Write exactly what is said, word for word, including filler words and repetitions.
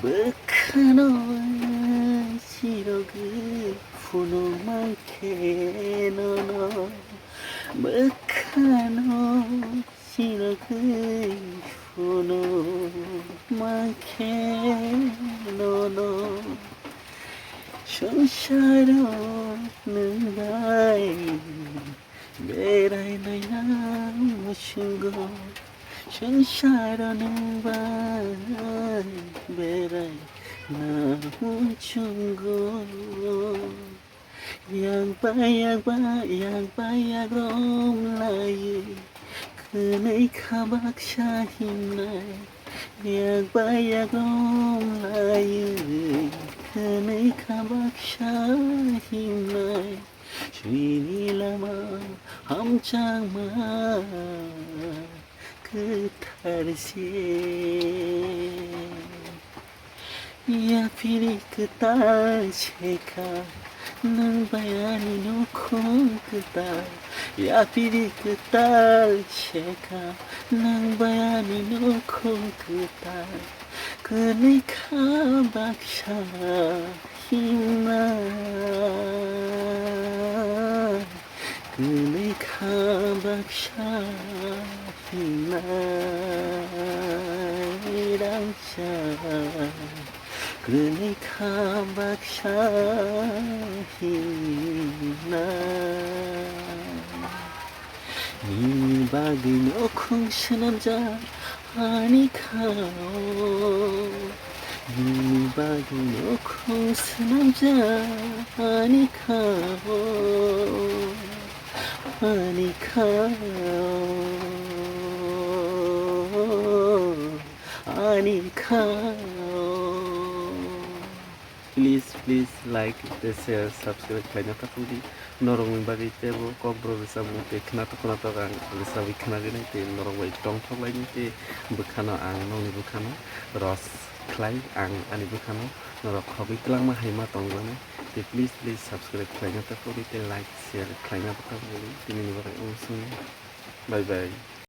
Bwkhano sirogwi phunukmankhe nono, bwkhano sirogwi phunukmankhe nono. Swngcharo nwng bai berainai na muchungo, swngcharo nwng bai beraina muchungo. Yak bai yak bai, yak bai yak rom laiwi, kwnwi kha baksa himnai. Yak bai yak rom laiwi, kwnwi kha baksa himnai. Chini lama hamjakma kwthar se. Yapiri kwtal se kha, nwng bai ani nukhung kwtal. Yapiri kwtal se kha, nwng bai ani nukhung kwtal. Kwnwi kha baksa himnai, kwnwi kha baksa himnai rangchak, kwnwi kha baksa himnai. Nini bagwi nukhung swnamjak ani kha-o. Nini bagwi nukhung swnamjak ani kha-o. Ani kha-o. Ani kha-o. Please, please like tei share, subscribe khlaina ta phurdi. Norokni bagwi teibo kokborok rwchapmung tei khwnathok khwnathok ang rwchapwi khwnagwinai tei norok bai tongthok lainai tei bwkhano ang nokni bwkhano ros khlai ang ani bwkhano norok khogwi twlangma hai ma tongjaknai. Tei please, please subscribe khlaina ta phurdi tei like, share khlaina ta phurdi. Tinini bagwi omo simi. Bye bye.